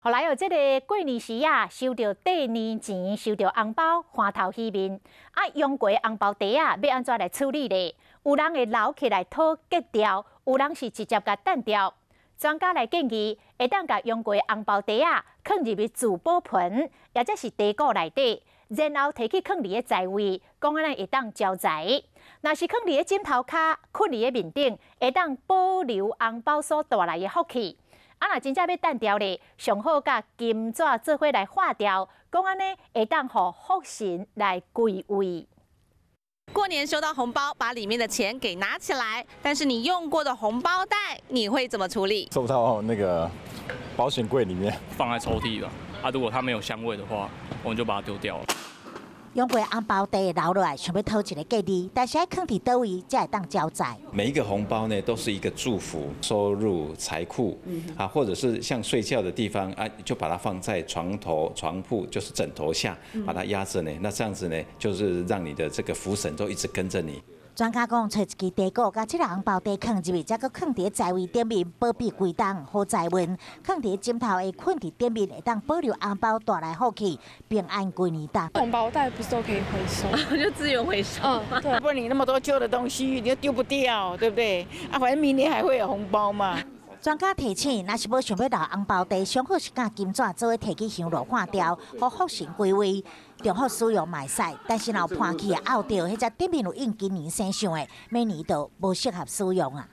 後來哦，這个過年時啊，收著綴年錢，收著紅包，歡頭喜面。啊，用過紅包袋仔，欲按怎來處理咧？有人會留起來討吉兆，有人是直接共擲掉。專家來建議，會當共用過紅包袋仔，囥入去聚寶盆，抑者是茶果內底，然後提去囥佇个財位，講按呢會當招財。若是囥佇个枕頭跤，睏佇个面頂，會當保留紅包所帶來的福氣。啊，若真正欲擲掉咧，上好佮金紙做伙來化掉，講按呢會當予福神來歸位。過年收到紅包，把裡面的錢給拿起來，但是你用過的紅包袋，你會怎麼處理？收到那個保險櫃裡面，放在抽屜吧。啊，如果它沒有香味的話，我們就把它丟掉了。用過紅包袋留落來，想欲討一个吉利，但是愛囥佇佗位才會當招財。每一個紅包呢，都是一個祝福，收入財庫啊，或者是像睡覺的地方啊，就把它放在床頭、床鋪，就是枕頭下，把它壓着呢。那這樣子呢，就是讓你的這個福神都一直跟着你。專家講，揣一支茶果，共這个紅包袋囥入去，再閣囥佇財位頂面，保庇規冬好財運。囥佇枕頭下，睏佇頂面，會當保留紅包帶來福氣，平安規年冬。紅包袋不是都可以回收？就資源回收。嗯，對。不然你那麼多舊的東西，你又丟不掉，對不對？啊，反正明年還會有紅包嘛。專家提醒，若是無想欲留紅包袋，上好是共金紙做伙提去香爐化掉，予福神歸位。重複使用嘛會使，但是若有破去、拗著，彼隻頂面有印今年生相的，明年就無適合使用啊。